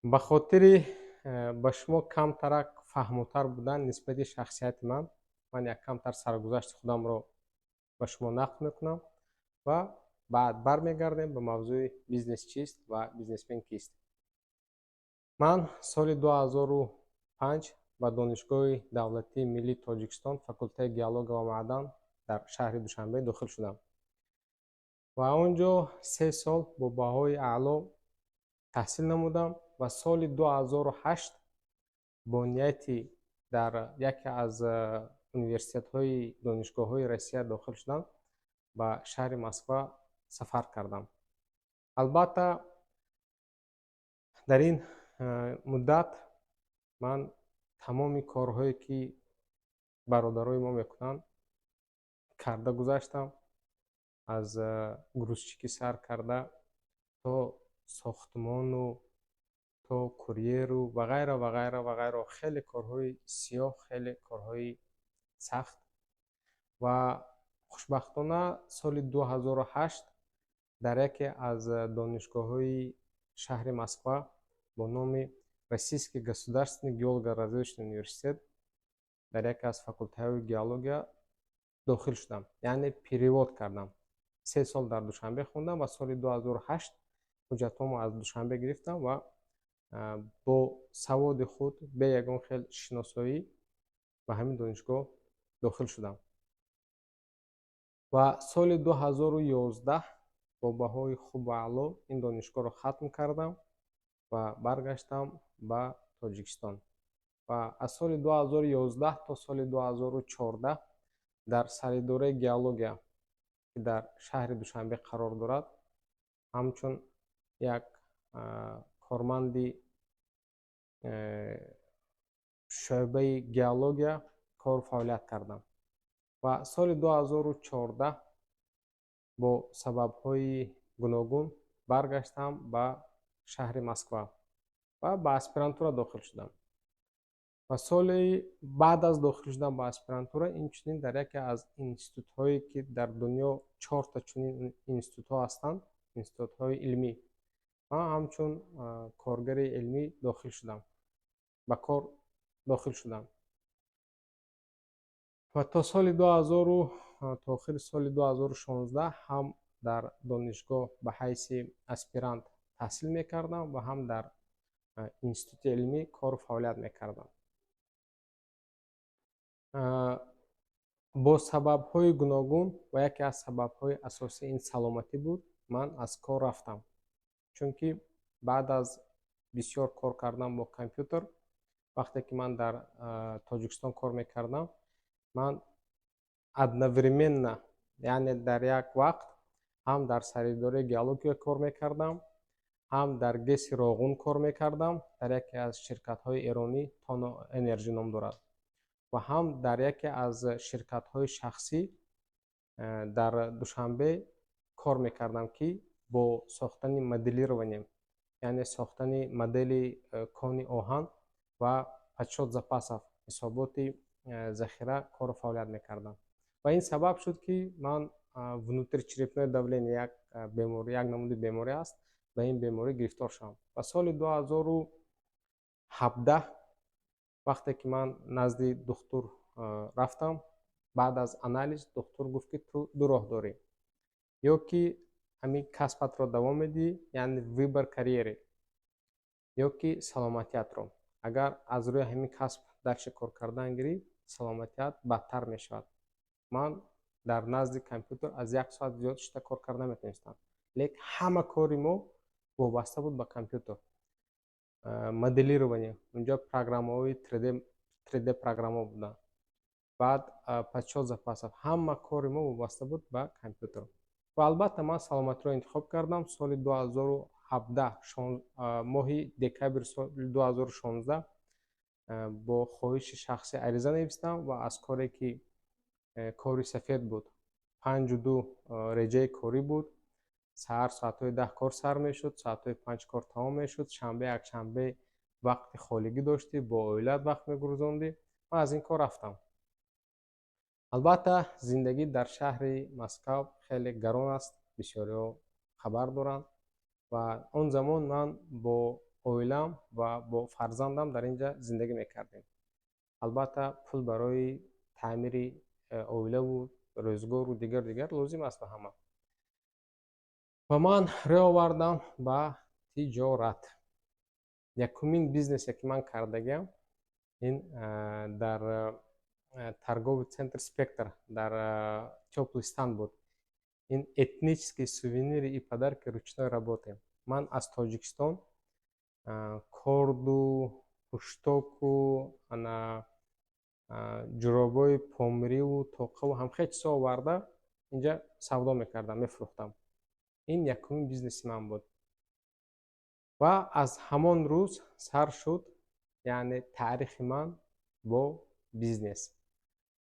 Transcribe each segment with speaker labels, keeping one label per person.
Speaker 1: Ба хотири ба шумо камтарак фаҳмотар будан нисбати шахсияти ман, ман як камтар саргузашти худамро ба шумо нақл мекунам ва баъд бармегардем ба мавзӯи бизнес чист ва бизнесмен кист. Ман соли 2005 ба Донишгоҳи давлатии миллии Тоҷикистон, факултаи геология ва маъдан дар шаҳри Душанбе дохил шудам ва он ҷо 3 сол бо баҳои аъло таҳсил намудам ва соли 2008 бо нияти дар яке аз университетҳои донишгоҳҳои Россия дохил шудан ба шаҳри Москва сафар кардам. Албатта, дар ин муддат ман тамоми корҳое, ки бародарои мо мекунанд, карда гузаштам, аз грузчикӣ сар карда то сохтмону то курьеру ва ғайра, ва ғайра, ва ғайра. Хеле корҳои сиёҳ, хеле корҳои сахт. Ва хушбахтона соли 2008 дар яке аз донишгоҳҳои шаҳри Москва бо номи Российский государственный геолого-разведочный университет дар яке аз факултаҳои геология дохил шудам, яъне перевод кардам. 3 сол дар Душанбе хондам ва соли 2008 ҳуҷҷатҳомо аз Душанбе гирифтам ва бо саводи худ, бе ягон хел шиносоӣ, ба ҳамин донишгоҳ дохил шудам ва соли 2011 бо баҳои хубу аъло ин донишгоҳро хатм кардам ва баргаштам ба Тоҷикистон. Ва аз соли 2011 то соли 2014 дар Саридораи геология, ки дар шаҳри Душанбе қарор дорад, ҳамчун як корманди шӯъбаи геология кору фаъолият кардам. Ва соли 2014 бо сабабҳои гуногун баргаштам ба шаҳри Москва ва ба аспирантура дохил шудам. Ва соли баъд аз дохил шудан ба аспирантура инчунин дар яке аз институтҳое, ки дар дунё чорта чунин институтҳо ҳастанд, институтҳои илмӣ, ман ҳамчун коргари илмӣ дохил шудам, ба кор дохил шудам. Ва то соли дуҳазору то охири соли 2016 ҳам дар донишгоҳ ба ҳайси аспирант таҳсил мекардам ва ҳам дар институти илмӣ кору фаъолият мекардам. Бо сабабҳои гуногун, ва яке аз сабабҳои асосӣ ин саломатӣ буд, ман аз кор рафтам, чунки баъд аз бисёр кор кардан бо компютер, вақте ки ман дар Тоҷикистон кор мекардам, ман одновременно, яъне дар як вақт, ҳам дар Саридораи геология кор мекардам, ҳам дар ГЭСи Роғун кор мекардам, дар яке аз ширкатҳои эронӣ, Тоно Энерҷи ном дорад, ва ҳам дар яке аз ширкатҳои шахсӣ дар Душанбе кор мекардам, ки бо сохтани моделирование, яъне сохтани модели кони оҳан ва подсчёт запасов, ҳисоботи захира кору фаъолият мекардам. Ва ин сабаб шуд, ки ман внутричерепное давление, як беморӣ, як намуди беморӣ аст, ба ин беморӣ гирифтор шавам. Ва соли 2017, вақте ки ман назди духтур рафтам, баъд аз анализ духтур гуфт, ки ту ду роҳ дорӣ: ё ки ҳамин касбатро давом медиҳӣ, яъне выбор карьеры, ё ки саломатиятро. Агар аз рӯи ҳамин касб дальше кор кардан гирӣ, саломатият бадтар мешавад. Ман дар назди компютер аз як соат зиёд шита кор карда наметавонистам, лекин ҳама кори мо вобаста буд ба компютер, моделирование, унҷо программаҳои 3D программаҳо буданд, баъд подсчёт запасов, ҳама кори мо вобаста буд ба компютер. Ва албатта ман саломатиро интихоб кардам. Соли 2017, моҳи декабри соли 2016 бо хоҳиши шахсӣ ариза навистам ва аз коре, ки кори сафед буд, 5-ду реҷаи корӣ буд, саҳар соатҳои 10 кор сар мешуд, соатҳои 5 кор тамом мешуд, шанбе, якшанбе вақти холигӣ доштӣ, бо оилаат вақт мегузарондӣ, ман аз ин кор рафтам. Албатта, зиндагӣ дар шаҳри Москав хеле гарон аст, бисёриҳо хабар доранд. Ва он замон ман бо Оилам ва бо фарзандам дар ин ҷа зиндагӣ мекардем. Албатта, пул барои таъмири оилаву рӯзгору дигар дигар лозим аст ба ҳама. Ва ман рӯ овардам ба тиҷорат. Якумин бизнесе, ки ман кардагиам, ин дар торговый центр «Спектр» дар Тёплый Стан буд. Ин этнические сувениры и подарки ручной работы. Ман аз Тоҷикистон корду, пуштоку, ана ҷуробҳои помириву тоқаву ҳамхел чизҳо оварда, инҷа савдо мекардам, мефурӯхтам. Ин якумин бизнеси ман буд ва аз ҳамон рӯз сар шуд, яъне таърихи ман бо бизнес.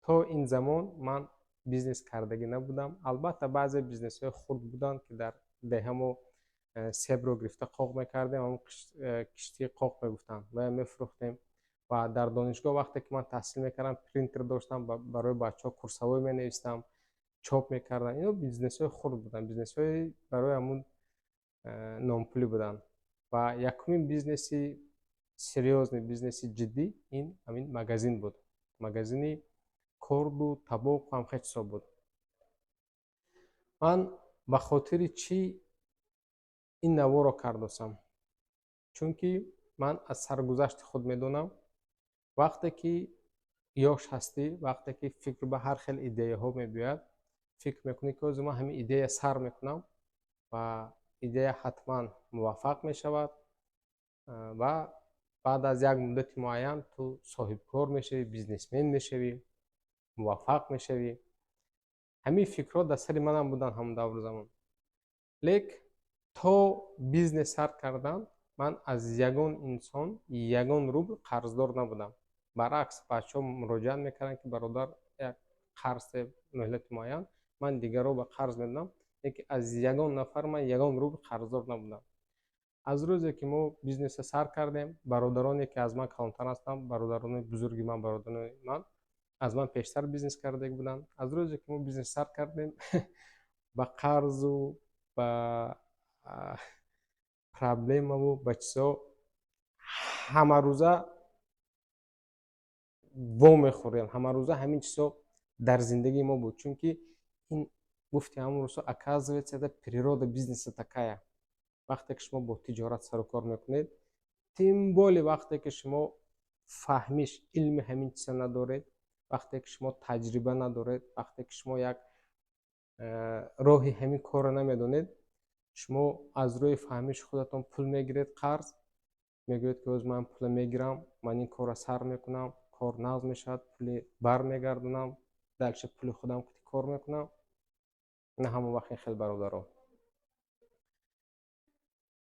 Speaker 1: То ин замон ман бизнес кардагӣ набудам. Албатта, баъзе бизнесҳои хурд буданд, ки дар деҳа мо себро гирифта қоқ мекардем, ҳамон киштии қоқ мегуфтанд ва мефурӯхтем. Ва дар донишгоҳ, вақте ки ман таҳсил мекардам, принтер доштам, барои бачаҳо курсовой менавистам, чоп мекардам. Ино бизнесҳои хурд буданд, бизнесҳои барои ҳамун нонпулӣ буданд. Ва якумин бизнеси серьёзный, бизнеси ҷиддӣ ин ҳамин магазин буд, магазини корду, табоқу ҳамхел чизҳо буд. Ман ба хотири чӣ ин наворо кардосам? Чунки ман аз саргузашти худ медонам: вақте ки ёш ҳастӣ, вақте ки фикр ба ҳар хел идеяҳо мебиёяд, фикр мекунӣ, ки ҳозир ман ҳамин идея сар мекунам ва идея ҳатман муваффақ мешавад ва баъд аз як муддати муайян ту соҳибкор мешавӣ, бизнесмен мешавӣ, муваффақ мешавӣ. Ҳамин фикрҳо дар сари манам буданд ҳамон давру замон. Лек то бизнес сар кардан ман аз ягон инсон ягон рубл қарздор набудам. Баръакс, бачаҳо муроҷиат мекарданд, ки бародар, як қарз, муҳлати муайян. Ман дигарро ба қарз медодам, лекин аз ягон нафар ман ягон рубл қарздор набудам. Аз рӯзе ки мо бизнеса сар кардем, бародароне, ки аз ман калонтар ҳастанд, бародарони бузурги ман, бародарони ман аз ман пештар бизнес кардаги буданд. Аз рӯзе ки мо бизнес сар кардем, ба қарзу ба проблемаву ба чизҳо ҳамарӯза вомехӯрдем. Ҳамарӯза ҳамин чизҳо дар зиндагии мо буд, чунки ин, гуфти ҳамон рӯзҳо, оказывается, это природа бизнеса такая. Вақте ки шумо бо тиҷорат сару кор мекунед, тем более вақте ки шумо фаҳмиш, илми ҳамин чиза надоред, вақте ки шумо таҷриба надоред, вақте ки шумо як роҳи ҳамин корро намедонед, шумо аз рӯи фаҳмиши худатон пул мегиред қарз, мегӯед, ки ҳоз ман пула мегирам, ман ин корро сар мекунам, кор нағз мешавад, пули бармегардонам, дальше пули худам кор мекунам. На ҳамон вақт ин хел, бародаро.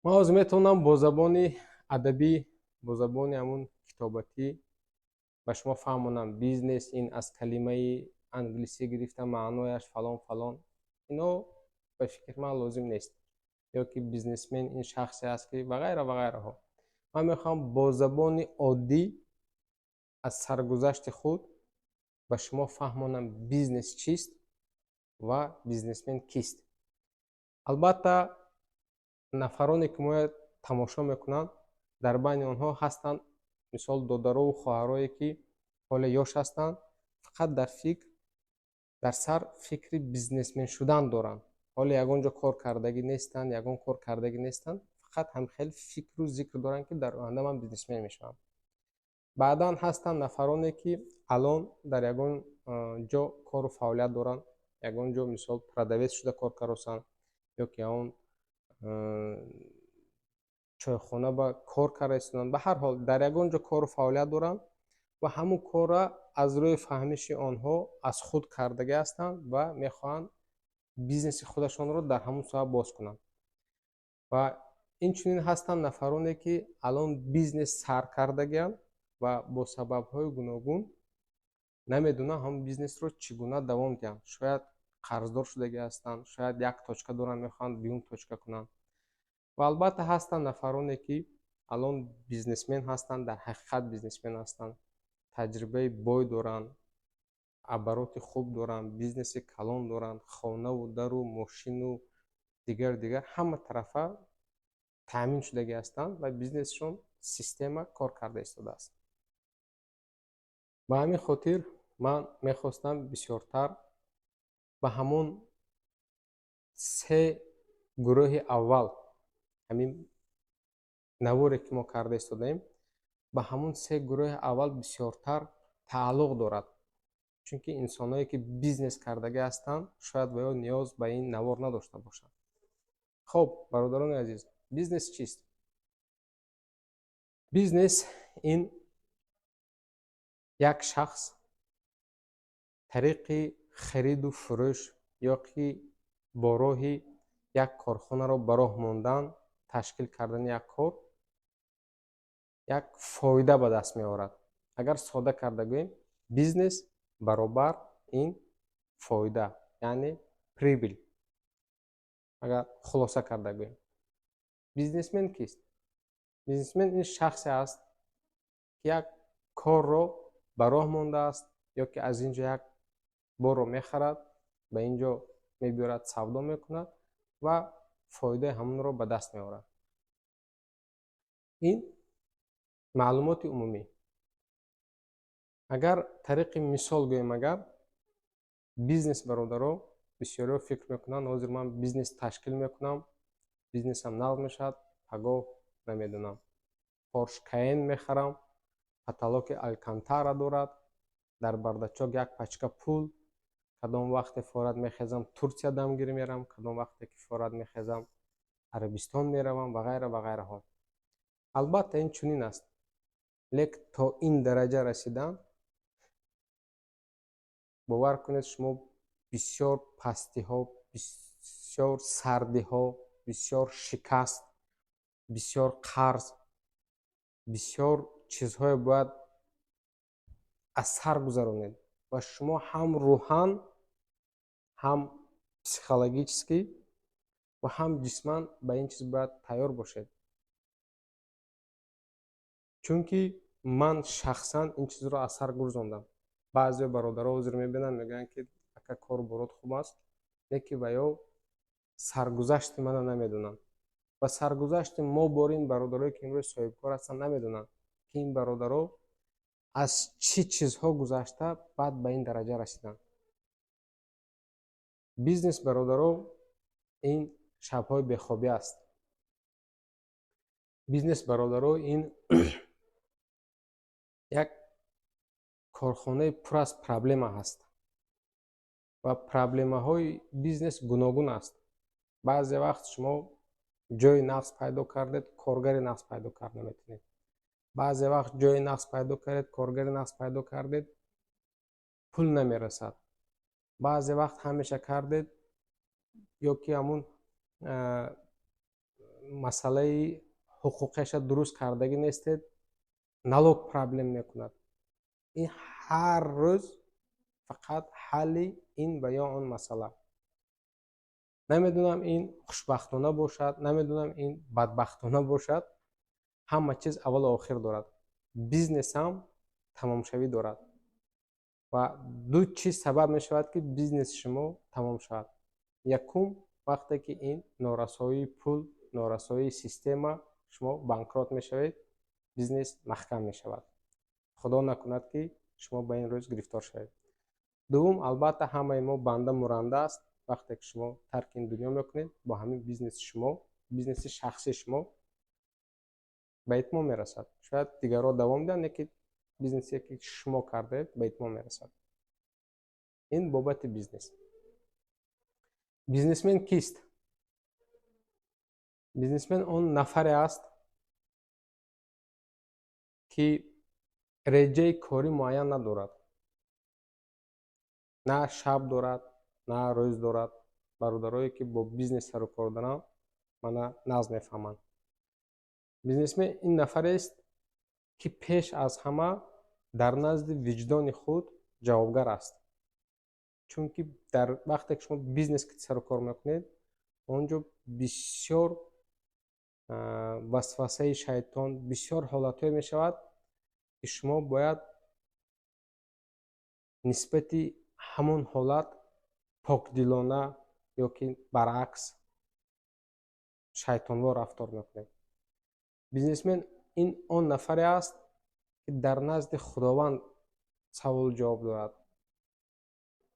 Speaker 1: Ман ҳозир метавонам бо забони адабӣ, бо забони ҳамун китобатӣ ба шумо фаҳмонам: бизнес ин аз калимаи англисӣ гирифта, маънояш фалон фалон. Ино ба фикри ман лозим нест. Ё ки бизнесмен ин шахсе аст, ки ва ғайра ва ғайраҳо. Ман мехоҳам бо забони оддӣ аз саргузашти худ ба шумо фаҳмонам, бизнес чист ва бизнесмен кист. Албатта, нафароне, ки моя тамошо мекунанд, дар байни онҳо ҳастанд, мисол, додарову хоҳарое, ки ҳоле ёш ҳастанд, фақат дар фикр, дар сар фикри бизнесмен шудан доранд. Ҳоле ягон ҷо кор кардагӣ нестанд, ягон кор кардагӣ нестанд, фақат ҳамхел фикру зикр доранд, ки дар оянда ман бизнесмен мешавам. Баъдан ҳастанд нафароне, ки алон дар ягон ҷо кору фаъолият доранд, ягон ҷо, мисол, продавец шуда кор каросанд ё ки он чойхона ба кор карда истоданд. Ба ҳар ҳол, дар ягон ҷо кору фаъолият доранд ва ҳамун корра аз рӯи фаҳмиши онҳо аз худ кардагӣ ҳастанд ва мехоҳанд бизнеси худашонро дар ҳамун соҳа боз кунанд. Ва инчунин ҳастанд нафароне, ки алон бизнес сар кардагианд ва бо сабабҳои гуногун намедонанд ҳамун бизнесро чӣ гуна давом диҳанд. Шояд қарздор шудагӣ ҳастанд, шояд як точка доранд, мехоҳанд дуюм точка кунанд. Ва албатта, ҳастанд нафароне, ки алон бизнесмен ҳастанд, дар ҳақиқат бизнесмен ҳастанд, таҷрибаи бой доранд, обороти хуб доранд, бизнеси калон доранд, хонаву дару мошину дигар дигар, ҳама тарафа. Таъмин шудагӣ ҳастанд ва бизнесшон система кор карда истодааст. Ба ҳамин хотир ман мехостам бисёртар ба ҳамон се гурӯҳи аввал, ҳамин наворе ки мо карда истодаем, ба ҳамон се гурӯҳи аввал бисёртар тааллуқ дорад, чунки инсонҳое ки бизнес кардагӣ ҳастанд, шояд ба ё ниёз ба ин навор надошта бошанд. Хоб, бародарони азиз, бизнес чист? Бизнес ин як шахс тариқи хариду фурӯш ё ки бо роҳи як корхонаро ба роҳ мондан, ташкил кардани як кор як фоида ба даст меорад. Агар сода карда гӯем, бизнес баробар ин фоида, яъне прибыль. Агар хулоса карда гӯем, бизнесмен кист? Бизнесмен ин шахсе аст, ки як корро ба роҳ мондааст ё ки аз ин ҷо як борро мехарад, ба ин ҷо мебиёрад, савдо мекунад ва фоидаи ҳамонро ба даст меорад. Ин маълумоти умумӣ. Агар тариқи мисол гӯем, агар бизнес, бародаро, бисёриҳо фикр мекунанд: ҳозир ман бизнес ташкил мекунам, бизнесам нағз мешавад, пагоҳ, намедонам, Порш Каен мехарам, потолоки алькантара дорад, дар бардачок як пачка пул, кадом вақте форат мехезам, Турсия дамгирӣ мерам, кадом вақте ки форат мехезам, Арабистон меравам ва ғайра ва ғайраҳо. Албатта, ин чунин аст, лек то ин дараҷа расидан, бовар кунед, шумо бисёр пастиҳо, бисёр сардиҳо, бисёр шикаст, бисёр қарз, бисёр чизҳое бояд аз сар гузаронед ва шумо ҳам рӯҳан, ҳам психологически ва ҳам ҷисман ба ин чиз бояд тайёр бошед, чунки ман шахсан ин чизро аз сар гузарондам. Баъзео бародаро ҳозир мебинанд, мегӯянд, ки ака, кору борот хуб аст, леки ва ё саргузашти мана намедонанд ва саргузашти мо бори ин бародарое ки имрӯз соҳибкор ҳастанд, намедонанд, ки ин бародаро аз чӣ чизҳо гузашта, баъд ба ин дараҷа расиданд. Бизнес, бародаро, ин шабҳои бехобӣ аст. Бизнес, бародаро, ин як корхонаи пур аз проблема ҳаст ва проблемаҳои бизнес гуногун аст. Баъзе вақт шумо ҷои нақс пайдо кардед, коргари нақс пайдо карда наметавонед. Баъзе вақт ҷои нақс пайдо кардед, коргари нақс пайдо кардед, пул намерасад. Баъзе вақт ҳамеша кардед ё ки ҳамун масъалаи ҳуқуқиаша дуруст кардагӣ нестед, налог проблем мекунад. Ин ҳар рӯз фақат ҳалли ин ва ё он масъала. Намедонам, ин хушбахтона бошад, намедонам, ин бадбахтона бошад, ҳама чиз аввалу охир дорад, бизнесам тамомшавӣ дорад. Ва ду чиз сабаб мешавад, ки бизнеси шумо тамом шавад. Якум, вақте ки ин норасоии пул, норасоии система, шумо банкрот мешавед, бизнес маҳкам мешавад. Худо накунад, ки шумо ба ин рӯз гирифтор шавед. Дуввум, албатта, ҳамаи мо банда муранда аст. Вақте ки шумо тарки ин дунё мекунед, бо ҳамин бизнеси шумо, бизнеси шахсии шумо ба итмом мерасад. Шояд дигарро давом диҳанд, лекин бизнесе ки шумо кардаед, ба итмом мерасад. Ин бобати бизнес. Бизнесмен кист? Бизнесмен он нафаре аст, ки реҷаи корӣ муайян надорад, на шаб дорад, на рӯз дорад. Бародарое ки бо бизнес сару кор доранд, мана нағз мефаҳманд. Бизнесмен ин нафарест, ки пеш аз ҳама дар назди виҷдони худ ҷавобгар аст, чунки дар вақте ки шумо бизнес сару кор мекунед, он ҷо бисёр васвасаи шайтон, бисёр ҳолатҳое мешавад, ки шумо бояд нисбати ҳамон ҳолат покдилона ё ки баръакс шайтонвор рафтор мекунед. Бизнесмен ин он нафаре аст, ки дар назди Худованд саволу ҷавоб дорад.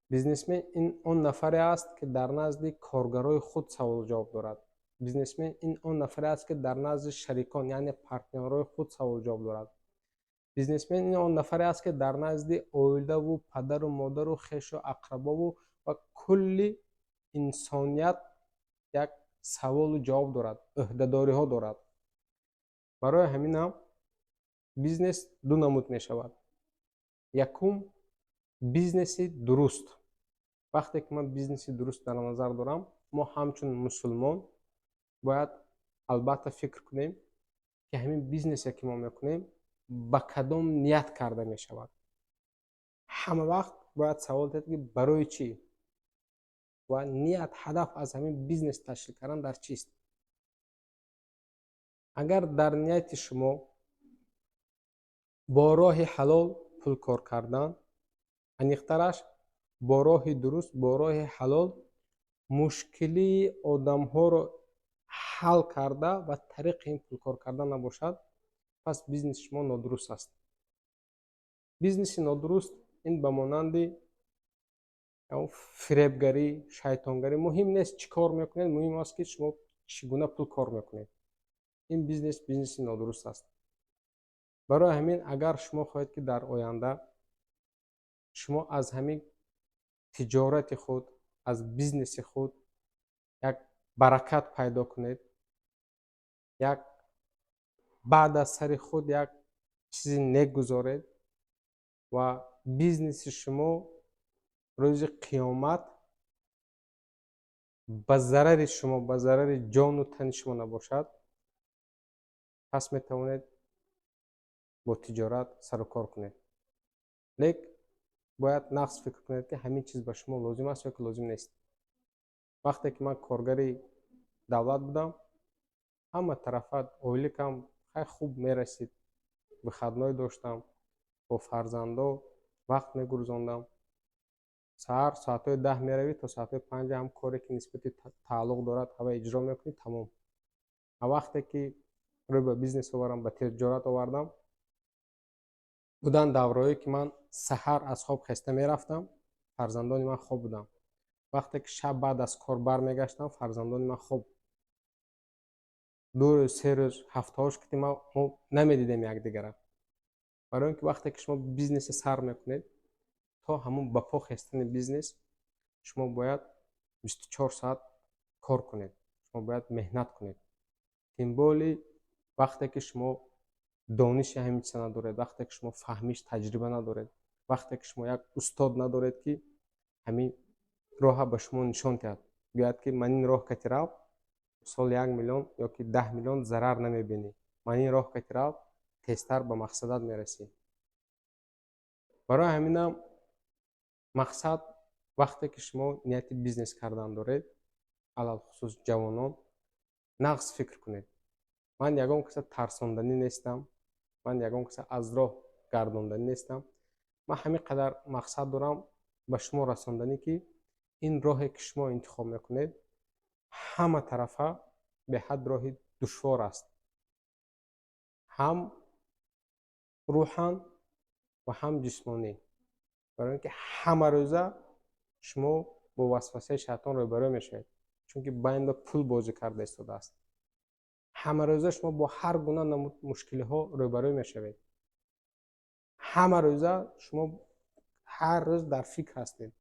Speaker 1: Бизнесмен ин он нафаре аст, ки дар назди коргарои худ саволу ҷавоб дорад. Бизнесмен ин он нафаре аст, ки дар назди шарикон, яъне партнёрҳои худ, саволу ҷавоб дорад. Бизнесмен ин он нафаре аст, ки дар назди оилаву падару модару хешу ақрабову ва кулли инсоният як саволу ҷавоб дорад, ӯҳдадориҳо дорад. Барои ҳаминам бизнес ду намуд мешавад. Якум, бизнеси дуруст. Вақте ки ман бизнеси дуруст дар назар дорам, мо ҳамчун мусулмон бояд албатта фикр кунем, ки ҳамин бизнесе, ки мо мекунем, ба кадом ният карда мешавад. Ҳама вақт бояд савол диҳед, ки барои чӣ ва ният, ҳадаф аз ҳамин бизнес ташкил кардан дар чист. Агар дар нияти шумо бо роҳи ҳалол пул кор кардан, аниқтараш, бо роҳи дуруст, бо роҳи ҳалол мушкилии одамҳоро ҳал карда ва тариқи ин пул кор кардан набошад, пас бизнеси шумо нодуруст аст. Бизнеси нодуруст ин ба монанди фиребгарӣ, шайтонгарӣ. Муҳим нест, чӣ кор мекунед, муҳим аст, ки шумо чӣ гуна пул кор мекунед. Ин бизнес бизнеси нодуруст аст. Барои ҳамин, агар шумо хоҳед, ки дар оянда шумо аз ҳамин тиҷорати худ, аз бизнеси худ як баракат пайдо кунед, як баъд аз сари худ як чизи нек гузоред ва бизнеси шумо рӯзи қиёмат ба зарари шумо, ба зарари ҷону тани шумо набошад, пас метавонед бо тиҷорат сару кор кунед. Лек бояд нағз фикр кунед, ки ҳамин чиз ба шумо лозим аст ё ки лозим нест. Вақте ки ман коргари давлат будам, ҳама тарафа ойликам хай хуб мерасид, выходной доштам, бо фарзандо вақт мегузарондам. Саҳар соатҳои 10 меравӣ, то соатҳои 5 ҳам коре, ки нисбати тааллуқ дорад, ҳава иҷро мекунӣ, тамом. А вақте ки рӯй ба бизнес овардам, ба тиҷорат овардам, буданд давраҳое, ки ман саҳар аз хоб хеста мерафтам, фарзандони ман хоб буданд. Вақте ки шаб баъд аз кор бармегаштам, фарзандони ман хоб. 2 рӯз, 3 рӯз, ҳафтаҳош ки мо намедидем якдигара. Барои он ки вақте ки шумо бизнесе сар мекунед, то ҳамун ба по хестани бизнес шумо бояд 24 соат кор кунед, шумо бояд меҳнат кунед. Тем более вақте ки шумо дониши ҳамин чиза надоред, вақте ки шумо фаҳмиш, таҷриба надоред, вақте ки шумо як устод надоред, ки ҳамин роҳа ба шумо нишон диҳад, гӯяд, ки ман ин роҳ кати рав, сол 1 миллион ё ки 10 миллион зарар намебинӣ, ман ин роҳ кати рав, тезтар ба мақсадат мерасӣ. Барои ҳаминам мақсад, вақте ки шумо нияти бизнес кардан доред, алалхусус ҷавонон, нағз фикр кунед. Ман ягон каса тарсонданӣ нестам, ман ягон каса аз роҳ гардонданӣ нестам. Ман ҳамин қадар мақсад дорам ба шумо расонданӣ, ки ин роҳе, ки шумо интихоб мекунед, ҳама тарафа беҳад роҳи душвор аст, ҳам рӯҳан ва ҳам ҷисмонӣ, барои ин ки ҳамарӯза шумо бо васвасаи шайтон рӯбарӯ мешавед, чунки байнда пул бозӣ карда истодааст. Ҳамарӯза шумо бо ҳар гуна мушкилиҳо рӯбарӯ мешавед. Ҳамарӯза шумо ҳар рӯз дар фикр ҳастед.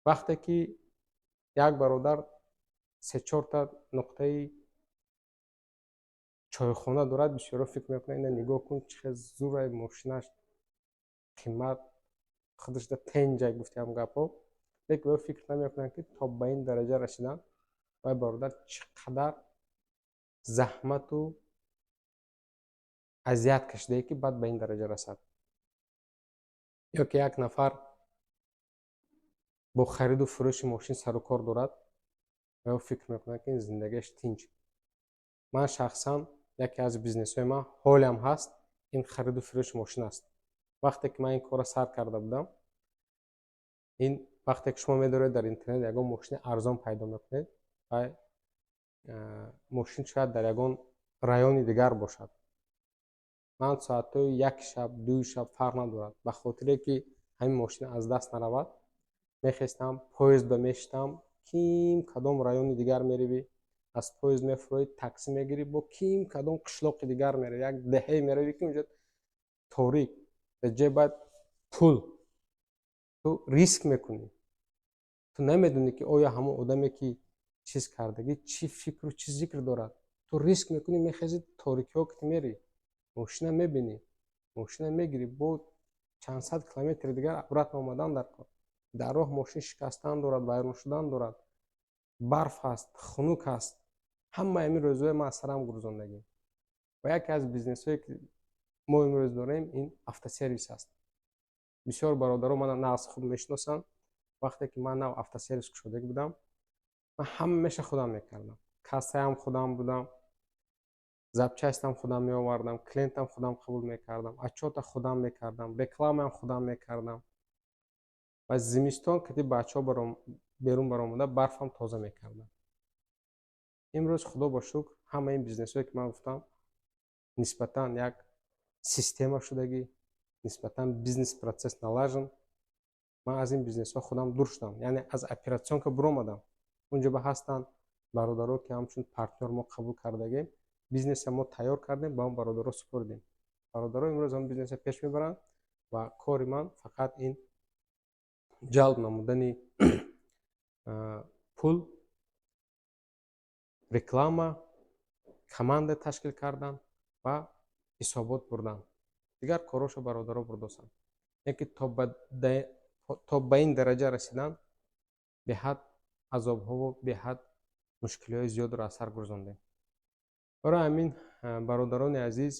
Speaker 1: Вақте ки як бародар се-чорта нуқтаи чойхона дорад, бисёро фикр мекунанд: ина нигоҳ кун, чӣ хел зурай, мошинаш қимат, худашда тенҷай, гуфтиам гапҳо. Лекин ё фикр намекунанд, ки то ба ин дараҷа расидан вай бародар чӣ қадар заҳмату азият кашидае, ки баъд ба ин дараҷа расад. Ё ки як нафар бо хариду фурӯши мошин сару кор дорад ва ё фикр мекунад, ки зиндагиаш тинҷ. Ман шахсан яке аз бизнесҳои ман ҳолиам ҳаст, ин хариду фурӯши мошин аст. Вақте ки ман ин корро сар карда будам, ин вақте ки шумо медоред, дар интернет ягон мошини арзон пайдо мекунед ва Мошин шояд дар ягон райони дигар бошад. Ман соатҳои 1 шаб, 2 шаб, фарқ надорад, ба хотире ки ҳамин мошин аз даст наравад, мехестам, поезд ба мешитам. Ким кадом райони дигар меравӣ, аз поезд мефуроӣ, таксӣ мегирӣ, бо ким кадом қишлоқи дигар меравӣ, як деҳае меравӣ, ки унҷа торик, дар ҷебат пул, ту риск мекунӣ. Ту намедонӣ, ки оё ҳамон одаме, ки чиз кардагӣ, чӣ фикру чӣ зикр дорад. Ту риск мекунӣ, мехезӣ, торикиҳо ки мерӣ, мошина мебинӣ, мошина мегирӣ, бо чанд сад километри дигар обратно омадан дар кор. Дар роҳ мошин шикастан дорад, вайрон шудан дорад, барф аст, хунук аст. Ҳамаи ҳамин рӯзҳое ман аз сарам гурзондагӣ. Ва яке аз бизнесҳое, ки мо имрӯз дорем, ин автосервис аст. Бисёр бародаро мана нағз хуб мешиносанд. Вақте ки ман нав автосервис кушодагӣ будам, ман ҳамаша худам мекардам: кассаям худам будам, запчастам худам меовардам, клиентам худам қабул мекардам, отчёта худам мекардам, рекламаам худам мекардам ва зимистон кати бачаҳо берун баромада, барфам тоза мекардам. Имрӯз, худо ба шукр, ҳамаи ин бизнесҳое, ки ман гуфтам, нисбатан як система шудагӣ, нисбатан бизнес процесс налажен. Ман аз ин бизнесҳо худам дур шудам, яъне аз операционка буромадам. Унҷо ба ҳастанд бародаро, ки ҳамчун партнёр мо қабул кардагем. Бизнеса мо тайёр кардем, ба он бародаро супурдем. Бародаро имрӯз он бизнеса пеш мебаранд ва кори ман фақат ин ҷалб намудани пул, реклама, команда ташкил кардан ва ҳисобот бурдан. Дигар корҳошо бародаро бурдосанд. Леки то ба ин дараҷа расидан беҳад азобҳову беҳад мушкилиҳои зиёдро аз сар гузарондем. Барои ҳамин, бародарони азиз,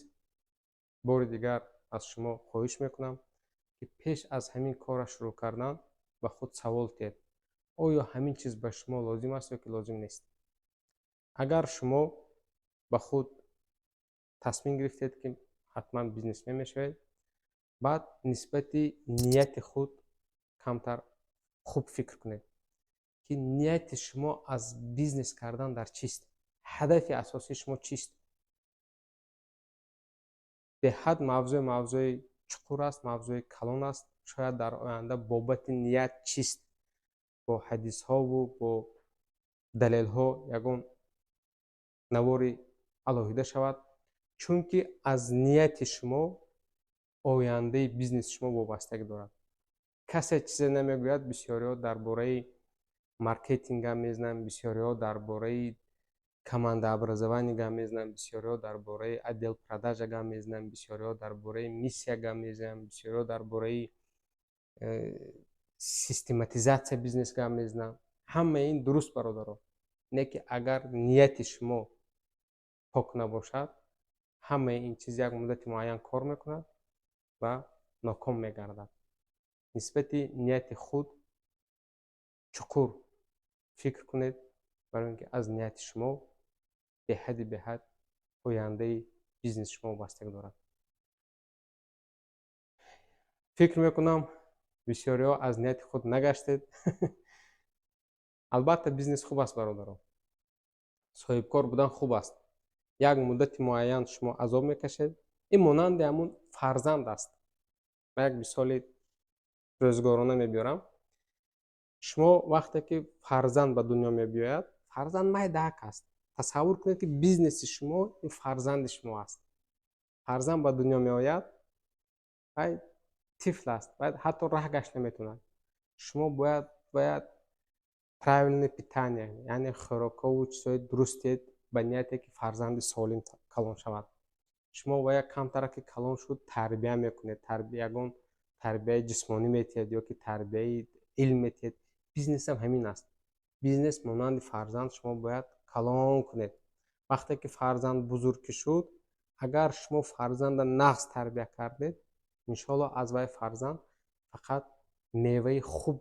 Speaker 1: бори дигар аз шумо хоҳиш мекунам, ки пеш аз ҳамин корра шурӯъ кардан ба худ савол диҳед: оё ҳамин чиз ба шумо лозим аст ё ки лозим нест? Агар шумо ба худ тасмим гирифтед, ки ҳатман бизнесмен мешавед, баъд нисбати нияти худ камтар хуб фикр кунед, ки нияти шумо аз бизнес кардан дар чист, ҳадафи асосии шумо чист. Беҳад мавзӯи чуқур аст, мавзӯи калон аст. Шояд дар оянда бобати ният чист бо ҳадисҳову бо далелҳо ягон навори алоҳида шавад, чунки аз нияти шумо ояндаи бизнеси шумо вобастагӣ дорад. Касе чизе намегӯяд. Бисёриҳо дар бораи маркетинг гап мезананд, бисёриҳо дар бораи командообразование гап мезананд, бисёриҳо дар бораи отдел продажа гап мезананд, бисёриҳо дар бораи миссия гап мезананд, бисёриҳо дар бораи систематизация бизнес гап мезананд. Ҳамаи ин дуруст, бародаро, не ки агар нияти шумо пок набошад, ҳамаи ин чиз як муддати муайян кор мекунад ва ноком мегардад. Нисбати нияти худ чуқур фикр кунед, барои ин ки аз нияти шумо беҳади беҳад ояндаи бизнеси шумо вобастагӣ дорад. Фикр мекунам, бисёриҳо аз нияти худ нагаштед. Албатта, бизнес хуб аст, бародаро, соҳибкор будан хуб аст. Як муддати муайян шумо азоб мекашед. Ин монанди ҳамун фарзанд аст. Ман як мисоли рӯзгорона мебиёрам. Шумо вақте ки фарзанд ба дунё мебиёяд, фарзанд майдаак аст. Тасаввур кунед, ки бизнеси шумо ин фарзанди шумо аст. Фарзанд ба дунё меояд, вай тифл аст, бояд ҳатто раҳ гашт наметавонад. Шумо бояд правильное питание, яъне хӯрокҳову чизҳои дуруст диҳед, ба нияте ки фарзанди солим калон шавад. Шумо бояд камтара ки калон шуд, тарбия мекунед, ягон тарбияи ҷисмонӣ метиҳед ё ки тарбияи илм метиҳед. Бизнесам ҳамин аст. Бизнес монанди фарзанд, шумо бояд калон кунед. Вақте ки фарзанд бузург ки шуд, агар шумо фарзанда нағз тарбия кардед, иншоалло, аз вай фарзанд фақат меваи хуб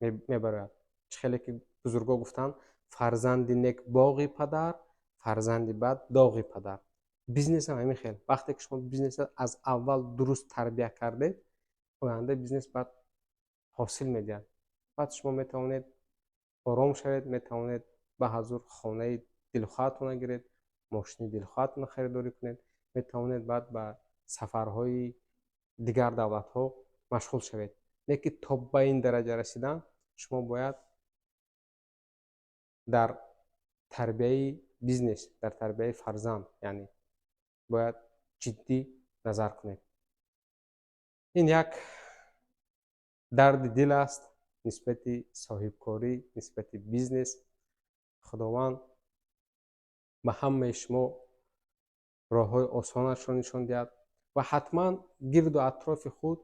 Speaker 1: мебарояд. Чӣ хеле ки бузургҳо гуфтанд: «Фарзанди нек боғи падар, фарзанди бад доғи падар». Бизнесам ҳамин хел. Вақте ки шумо бизнеса аз аввал дуруст тарбия кардед, оянда бизнес баъд ҳосил медиҳад. Баъд шумо метавонед ором шавед, метавонед ба ҳазур хонаи Дилхоҳатонро гиред, мошини дилхоҳатонро харидорӣ кунед, метавонед баъд ба сафарҳои дигар давлатҳо машғул шавед. Лекин то ба ин дараҷа расидан шумо бояд дар тарбияи бизнес, дар тарбияи фарзанд, яъне бояд ҷиддӣ назар кунед. Ин як дарди дил аст нисбати соҳибкорӣ, нисбати бизнес. Худованд ба ҳамаи шумо роҳҳои осонашро нишон диҳад ва ҳатман гирду атрофи худ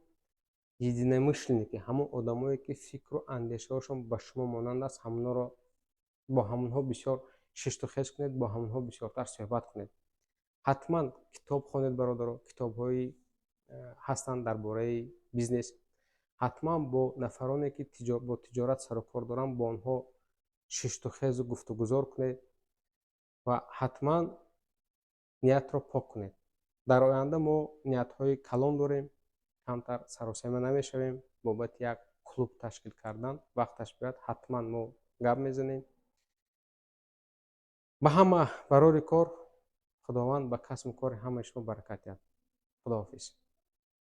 Speaker 1: единомышленники, ҳамон одамое, ки фикру андешаҳошон ба шумо монанд аст, ҳамонҳоро, бо ҳамонҳо бисёр шиштухез кунед, бо ҳамонҳо бисёртар суҳбат кунед. Ҳатман китоб хонед, бародаро, китобҳои ҳастанд дар бораи бизнес. Ҳатман бо нафароне, ки бо тиҷорат сарукор доранд, бо онҳо шиштухезу гуфтугузор кунед ва ҳатман ниятро пок кунед. Дар оянда мо ниятҳои калон дорем, камтар саросема намешавем бобати як клуб ташкил кардан. Вақташ биёяд, ҳатман мо гап мезанем. Ба ҳама барори кор, Худованд ба касбу кори ҳамаи шумо баракат диҳад. Худоҳофиз.